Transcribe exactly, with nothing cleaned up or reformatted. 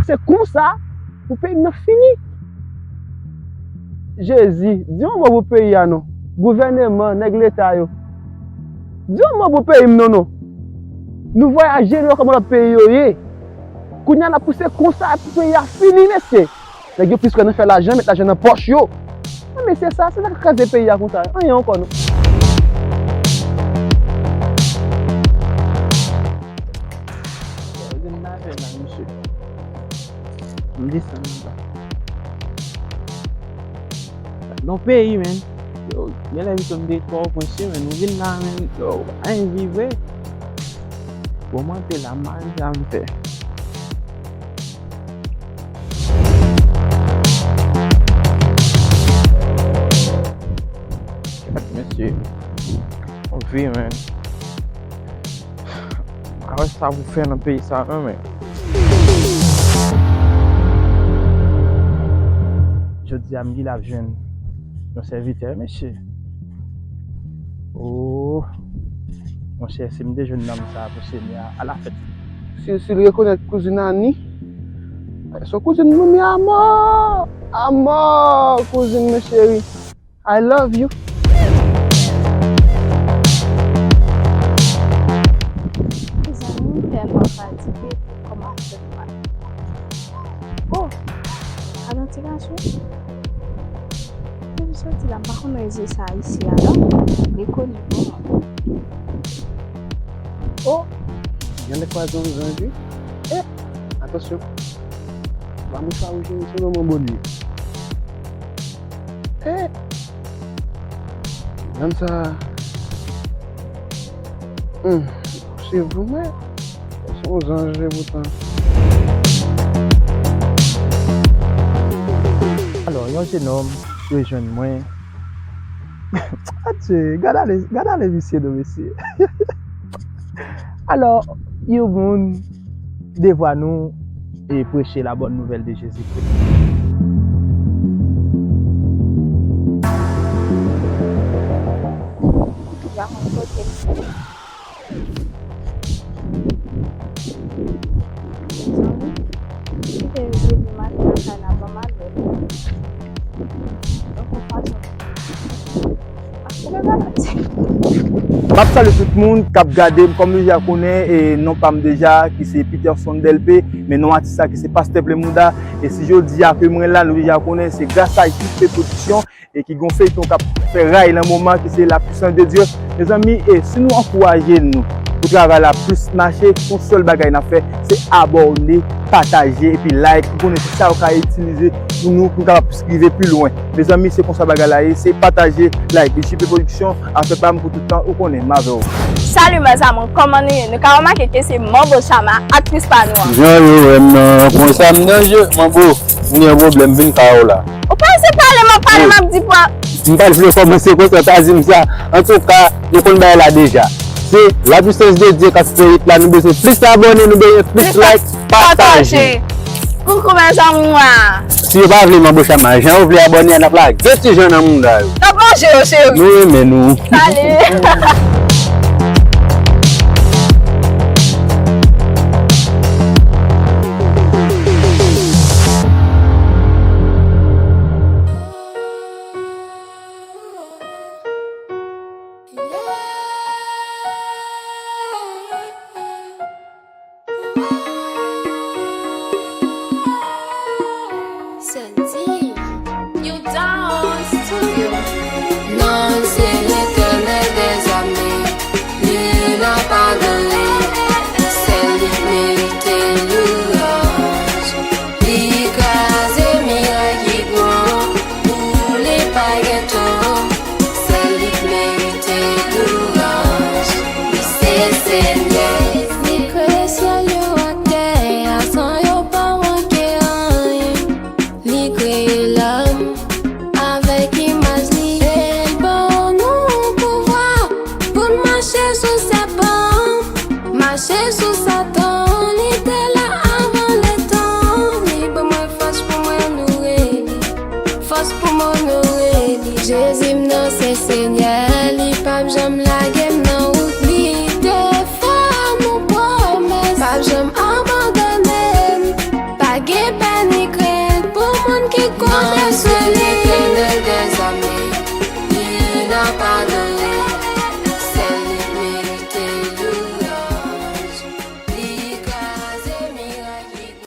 Se konsa pou peyi m nan fini. Jezi, di yon mo pou peyi a non. Gouvèneman, nèg leta yo. Di yon mo pou peyi m non non. Nou vwayaje, nou wè kòman lòt peyi yo ye. Kounye a n ap pouse konsa pou peyi a fini, mesye. Nèg yo plis kwè nan fè lajan, met lajan nan pòch yo. Men se sa, se sa k kraze peyi a konsa. Anyen ankò non. Yo, gen n afè la, mesye. M desann anba. Sa gen yon peyi, men. Yo, genlè m tonbe twò prensye, men nou vin la, men. Yo, anyen viv vre. Bon, mwen te la, m pa konn sa m fè. Gad, mesye. On vi, men. Pa wè sa pou fè nan peyi sa, non, men. Jodi a, m genlè ap jwenn yon sèvitè, mesye. Oh, monchè, si m te jwenn nonm sa pou Senyè a, ala fèt. Si, si l rekonèt kouzin Ani, se kouzin nou, mi amor, amor, kouzin mwen cheri. I love you. Mezanmi, m tèlman fatige pou kòmanse mal. Oh, alon ti gason. Depi soti la, m pa konn wè zye sa isi a non. Li koni pou mwen. Oh, genlè kwaze yon zanj wi. Eh, atansyon. Pa mouchwa wouj wi, se vrèman bon li ye. Eh, zanj sa. Hmm, se vrèman. Se yon zanj li poutan. Alò, yon jenòm rejwenn mwen. Adje, gad ale, gad ale visye non, mesye. Alò, yon moun, devwa nou e preche la bonne nouvelle de Jésus-Christ. Mezanmi, si te rive depi maten lakay la, ban m al wè l. Donk, yon fason. M ap salye tout moun k ap gade m, kòm nou deja konnen, e non pa m deja, ki se Peterson Delpé, men non atis la ki se Pastè Plemouda. E si jodi a ke mwen la, nou deja konnen, se gras a J P Production. E ki gen yon feyton k ap fè ray nan moman ki se La Puissance de Dieu. Mezanmi, e si nou ankouraje nou pou travay la plis mache, yon sèl bagay n ap fè, se abòne, pataje, epi like, ou konnen se sa ou ka itilize pou nou, pou nou kapab plis rive pi lwen. Mezanmi, se konsa bagay la ye, se pataje, like. J P Production, afè pa m pou tout tan, ou konnen, m avè w. Salut mes amours, kòman nou ye? Nou ka remake ke se Manbo Chama, aktris pa nou an. Jan yo wè m nan, konsa m nan je, Manbo. M gen yon pwoblèm, vin kay ou la. Ou pa se pale, m ap pale, m ap di pwa. M pa t vle kòmanse konsa, pa di m sa. Antouka, nou konn bagay la deja. Se La Puissance de Dieu k ap fè hit la, nou bezwen plis abòne, nou bezwen plis like, pataje. Koukou mes amours. Si yo pa vle Manbo Chama, jan yo vle abòne a, n ap lage ti jan nan mouda yo. N ap manje yo, cheri. Nou renmen nou. Salut. Santi, you down studio. Non, se Letènèl dèzame, li n ap adore, sèl li merite louwanj. Li kraze miray ki pran, boule pay geto, sèl li k merite louwanj. Li se Senyè. Li kreye syèl yo ak tè a san yo pa manke anyen. Li kreye lòm avèk imaj li. E l ban nou pouvwa pou n mache sou sèpan, mache sou Satan.